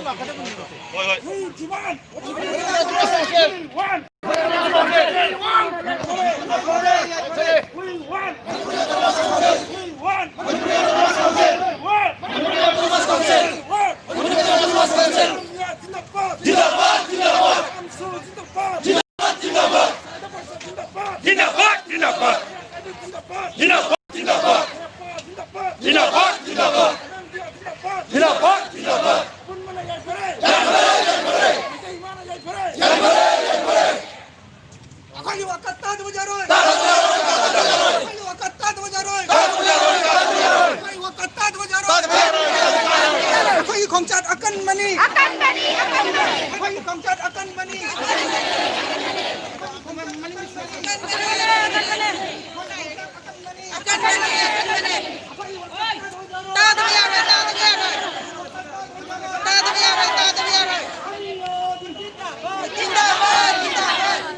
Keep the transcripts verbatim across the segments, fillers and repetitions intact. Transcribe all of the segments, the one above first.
ꯍꯣꯏ, ꯍꯣꯏ꯫ We demand. We want. We want. We want. We want. ꯖꯤꯟꯗꯥꯕꯥꯗ, ꯖꯤꯟꯗꯥꯕꯥꯗ꯫ ꯖꯤꯟꯗꯥꯕꯥꯗ, ꯖꯤꯟꯗꯥꯕꯥꯗ꯫ ꯖꯤꯟꯗꯥꯕꯥꯗ, ꯖꯤꯟꯗꯥꯕꯥꯗ꯫ ꯖꯤꯟꯗꯥꯕꯥꯗ, ꯖꯤꯟꯗꯥꯕꯥꯗ꯫ ꯖꯤꯟꯗꯥꯕꯥꯗ, ꯖꯤꯟꯗꯥꯕꯥꯗ꯫ ꯖꯤꯟꯗꯥꯕꯥꯗ, ꯖꯤꯟꯗꯥꯕꯥꯗ꯫ ꯖꯤꯟꯗꯥꯕꯥꯗ, ꯖꯤꯟꯗꯥꯕꯥꯗ꯫ ꯑꯄꯨꯟꯕꯅ ꯌꯥꯏꯐꯔꯦ꯫ ꯌꯥꯏꯐꯔꯦ, ꯌꯥꯏꯐꯔꯦ꯫ Meitei ꯏꯃꯥꯅ ꯌꯥꯏꯐꯔꯦ꯫ ꯌꯥꯏꯐꯔꯦ, ꯌꯥꯏꯐꯔꯦ꯫ ꯑꯩꯈꯣꯏꯒꯤ ꯋꯥꯀꯠ ꯇꯥꯗꯕ ꯌꯥꯔꯣꯏ꯫ ꯇꯥꯗꯕ ꯌꯥꯔꯣꯏ, ꯇꯥꯗꯕ ꯌꯥꯔꯣꯏ꯫ ꯑꯩꯈꯣꯏꯒꯤ ꯋꯥꯀꯠ ꯇꯥꯗꯕ ꯌꯥꯔꯣꯏ꯫ ꯇꯥꯗꯕ ꯌꯥꯔꯣꯏ, ꯇꯥꯗꯕ ꯌꯥꯔꯣꯏ꯫ ꯑꯩꯈꯣꯏꯒꯤ ꯋꯥꯀꯠ ꯇꯥꯗꯕ ꯌꯥꯔꯣꯏ꯫ ꯇꯥꯗꯕ ꯌꯥꯔꯣꯏ, ꯇꯥꯗꯕ ꯌꯥꯔꯣꯏ꯫ ꯑꯩꯈꯣꯏꯒꯤ ꯈꯣꯡꯆꯠ ꯑꯀꯟꯕꯅꯤ꯫ ꯑꯀꯟꯕꯅꯤ, ꯑꯀꯟꯕꯅꯤ꯫ ꯑꯩꯈꯣꯏꯒꯤ ꯈꯣꯡꯆꯠ ꯑꯀꯟꯕꯅꯤ꯫ ꯑꯀꯟꯕꯅꯤ, ꯑꯀꯟꯕꯅꯤ꯫ ꯇꯥꯗꯕ ꯌꯥꯔꯣꯏ, ꯇꯥꯗꯕ ꯌꯥꯔꯣꯏ꯫ ꯇꯥꯗꯕ ꯌꯥꯔꯣꯏ, ꯇꯥꯗꯕ ꯌꯥꯔꯣꯏ꯫ ꯖꯤꯟꯗꯥꯕꯥꯗ, ꯖꯤꯟꯗꯥꯕꯥꯗ꯫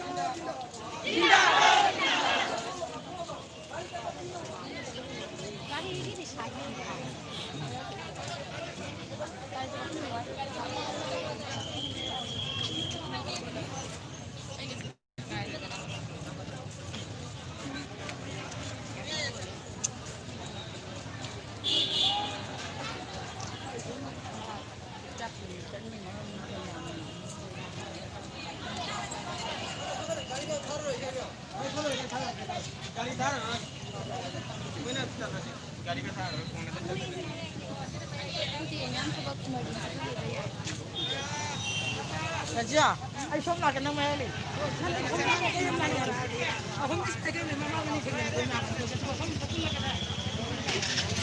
ꯔꯖꯤꯌꯥ, ꯑꯩ ꯁꯣꯝ ꯂꯥꯛꯀꯦ, ꯅꯪ ꯃꯌꯥꯏ ꯂꯩ꯫ ꯑꯍꯨꯝ ꯁꯤꯗ ꯀꯩꯅꯣ ꯃꯃꯥꯡ ꯑꯅꯤ ꯊꯦꯡꯅꯕꯗ ꯃꯐꯝ ꯐꯠꯇꯅ ꯀꯗꯥꯏ?